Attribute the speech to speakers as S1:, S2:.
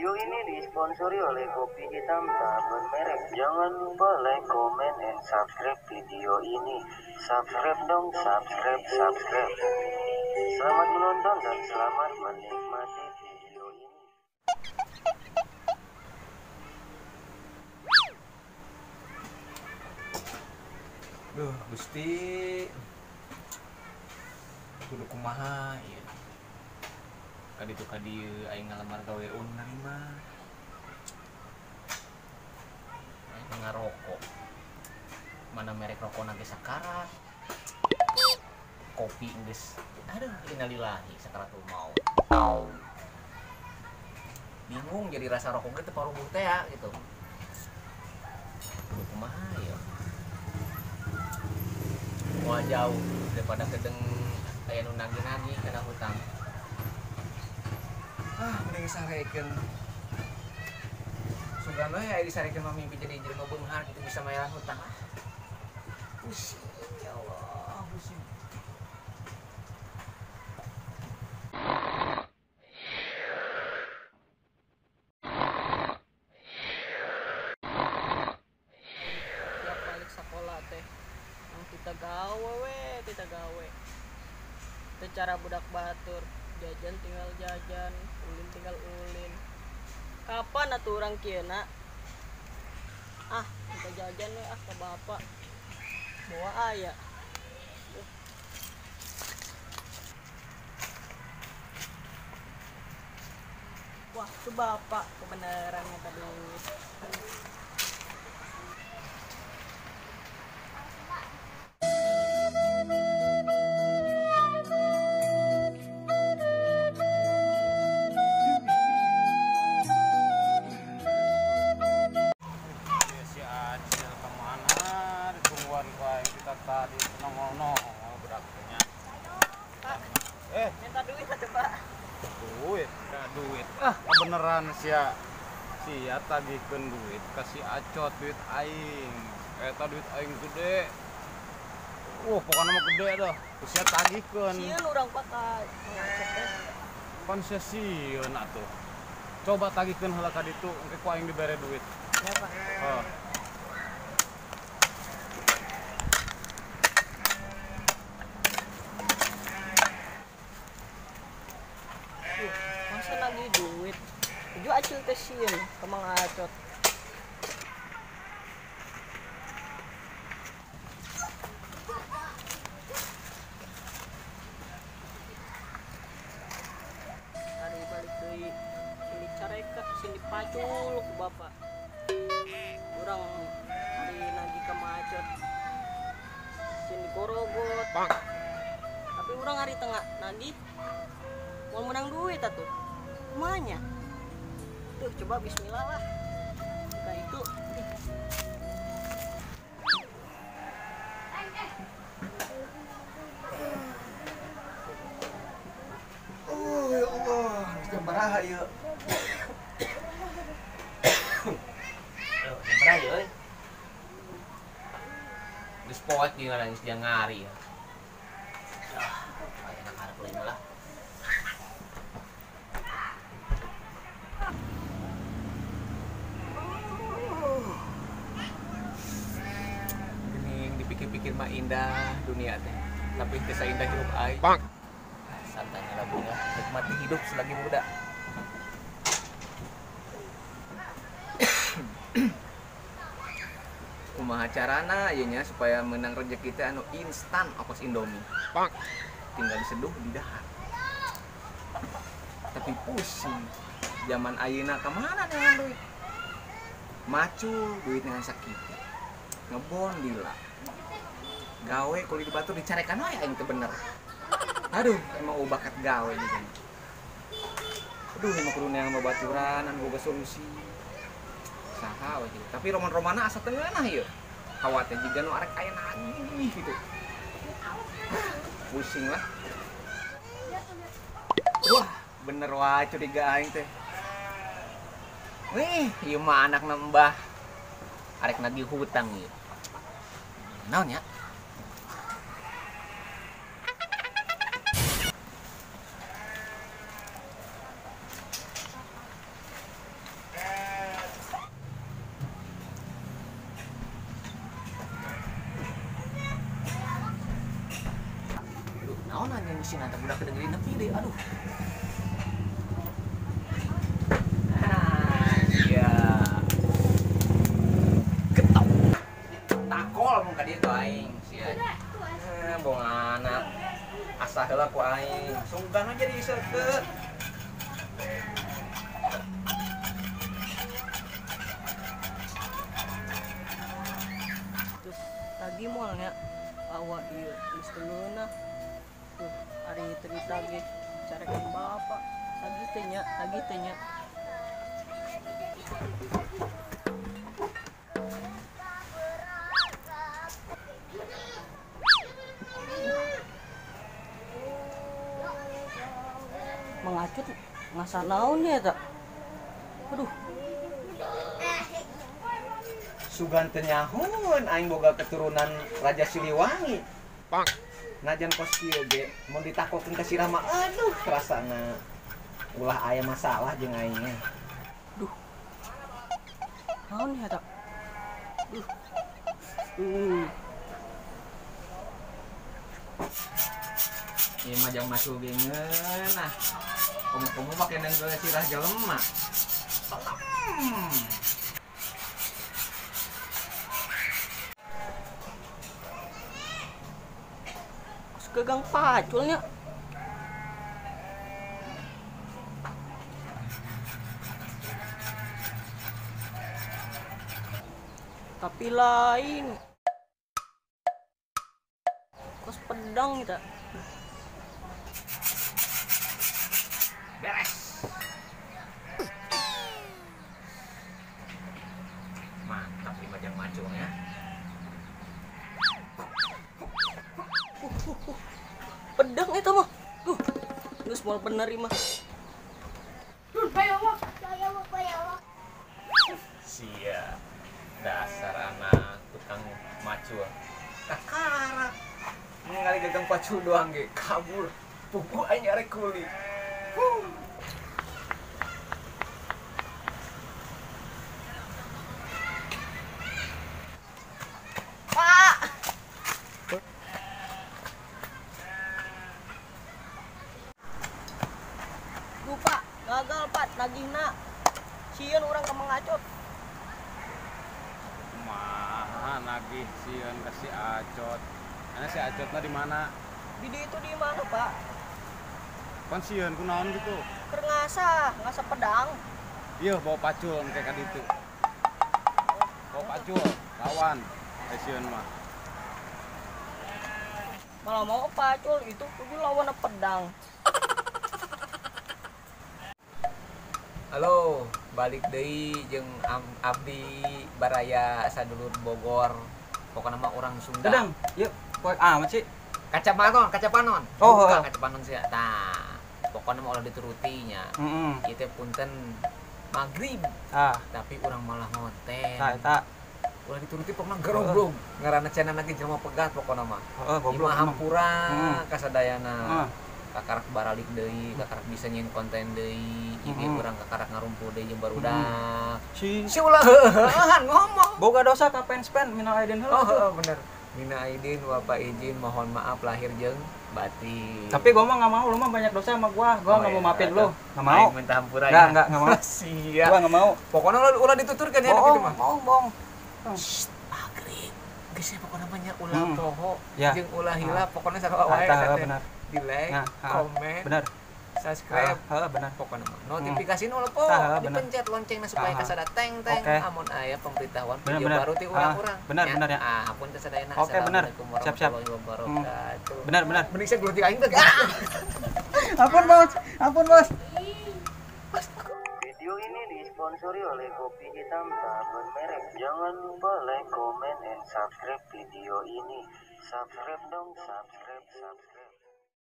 S1: Video ini disponsori oleh Kopi Hitam Tak Bermerek. Jangan lupa like, comment, and subscribe video ini. Subscribe dong, subscribe, subscribe. Selamat menonton dan selamat menikmati video ini.
S2: Duh, Gusti. Kudu kumaha ieu. Kaditu ka dieu aing ngalamar gawe narima. Aing ngarokok. Mana merek rokona ge sakarat. Kopi geus. Aduh, innalillahi sakaratul maut. Bingung jadi rasa rokok ge teu parubuh teh ya gitu. Kudu kumaha ieu. Moal jauh daripada kedeng aya nu nagih-nagih kana hutang. Ah, mending sarekeun. Sugan we aya disarekeun mah mimpi jadi jelema beunghar gitu bisa mayaran hutang. Ah. Pusing ya Allah, pusing.
S3: Tiap balik sekolah teh yang kita gawe we, kita gawe. Secara budak batur, jajan tinggal jajan, ulin tinggal ulin. Kapan atuh urang kieu na? Ah, kita jajan we ah ke bapak. Bawa aya. Wah, itu bapak kebenarannya tadi.
S4: Tadi nongol-nongol beraknya.
S3: Pak, minta duit aja, Pak.
S4: Duit, gak duit. Ah, beneran sia. Sia tagihkeun duit kasih acot duit aing. Eta duit aing gede. Pokoknya mah gede dah. Sia tagihkeun.
S3: Sieun urang Pak ka ngacot teh.
S4: Pan sia sieun atuh. Coba tagihkeun heula ka ditu engke ku aing dibere duit.
S3: Ya, Pak.
S4: Oh.
S3: Masa lagi duit? Tujuh acil teh sieun ka Mang Acot. Hari balik deui sini careka sini pacul ku bapak. Urang hari nagih ka Mang Acot. Sini gorogot. Tapi urang hari tengah nagih mau menang duit atuh. Kumanya? Tuh coba bismillah lah. Buka itu.
S2: Oh ya Allah, jam baraha ieu. Jam baraha ieu euy. Geus poet di ngaran geus ngari ya. Ah, aya karep lain lah. Pikir-pikir mah indah dunia teh, tapi teu saindah hirup aing. Santai lah bunga, nikmati hidup selagi muda. Kumaha carana ieu nya supaya menang rezeki teh anu instan ongkos Indomie. Tinggal diseduh di dahar. Tapi pusing. Zaman ayeuna ka mana neangan duit? Macul duit dengan sakitu. Ngebon lila. Gawe kulit batu dicarekan wae aing teu bener. Aduh, emang oh bakat gawe gitu. Aduh, emang kudu neang babaturan anu boga solusi. Saha we gitu. Tapi roman-romana asa teu ngeunah ieu. Hawa teh jiga nu arek aya nagih gitu. Pusing lah. Wah, bener wae curiga aing teh. Wih, ieu mah anakna Mbah. Arek nagih hutang ieu. Naon nya? Sih nanti budak kedengerin nepi deh, aduh. Nah, iya. Ketok. Takol mun ka dieu tuh aing sia. Bongana. Asah heula ku aing. Sungkan aja diiseutkeun.
S3: Terus tadi moalnya awak ieu geus teu ngeunah. Tuh, ari teu ditagih carekan bapak. Tagih teh nya, tagih teh nya. Mengacut ngasah naon ya tak? Aduh.
S2: Sugan teu nyahoeun aing boga keturunan Raja Siliwangi. Pang. Najan kos kieu ge mun ditakokeun ka sirah mah aduh rasana ulah aya masalah jeung aing.
S3: Duh. Naon ya tak? Duh.
S2: Ieu mah jang masuk ge ngeunah. Komo-komo make nenggel sirah jelema.
S3: Gagang paculnya. Tapi lain. Kos pedang kita.
S2: Beres. Mantap ini majang macungnya.
S3: Pedang itu mah. Duh. Geus moal bener ieu mah.
S2: Sia. Dasar anak tukang macul. Kakara. Mengali gagang pacul doang ge kabur. Pugu aing arek kuli.
S3: Pak. Duh, Pak, gagal Pak nagihna. Sieun urang ka mangacot.
S4: Kumaha nagih sieun ka si Acot. Ana si Acotna di mana?
S3: Di dieu itu di mana, Pak?
S4: Pan sieun kunaon gitu?
S3: Keur ngasah, ngasah pedang.
S4: Ieu bawa pacul engke ka ditu. Bawa pacul, lawan ai sieun mah.
S3: Malah mau pacul itu kudu lawan pedang.
S2: Halo, balik deui jeung Abdi Baraya sadulur Bogor. Pokokna mah urang Sunda.
S5: Dadang, yuk, poek amat sih.
S2: Kaca panon, kaca panon.
S5: Oh,
S2: buka kaca panon sih. Tah, pokokna mah ulah dituruti nya. Ieu teh punten magrib.
S5: Ah.
S2: Tapi urang malah ngonten.
S5: Tah, eta.
S2: Ulah dituruti pokokna geroblog. Ngaranna cenah lagi jelema pegat pokokna mah.
S5: Heeh, goblok.
S2: Imah hampura kasadayana. Kakarak baralik deui, kakarak bisa nyieun konten deui, ieu urang kakarak ngarumpul deui jeung barudak.
S5: Si
S2: Si ulah heuheuhan ngomong.
S5: Boga dosa ka fans-fans minal aidin heula.
S2: Oh, bener. Mina aidin wapa izin mohon maaf lahir jeung batin.
S5: Tapi gua mah enggak mau, lu mah banyak dosa sama gua. Gua enggak mau maafin lu. Enggak mau.
S2: Aing minta hampura ya.
S5: Enggak mau.
S2: Siap.
S5: Gua enggak mau.
S2: Pokoknya ulah dituturkeun ya gitu mah.
S5: Bohong, bohong.
S2: Magrib. Geus ya pokokna mah nya ulah poho
S5: Ya.
S2: jeung ulah hilap pokoknya sarua wae.
S5: Benar.
S2: Di like, komen,
S5: benar.
S2: Subscribe,
S5: benar.
S2: Pokoknya mah notifikasi nu lepo, dipencet loncengna supaya kasada teng teng amun aya pemberitahuan video baru ti urang-urang.
S5: Benar, benar ya.
S2: Ah, ampun kasadayana.
S5: Oke, benar.
S2: Siap, siap. Wabarakatuh.
S5: Benar, benar.
S2: Mending saya geluti aing teh.
S5: Ampun, Bos. Ampun, Bos.
S1: Video ini disponsori oleh kopi hitam tak bermerek. Jangan lupa like, comment, and subscribe video ini. Subscribe dong, subscribe, subscribe.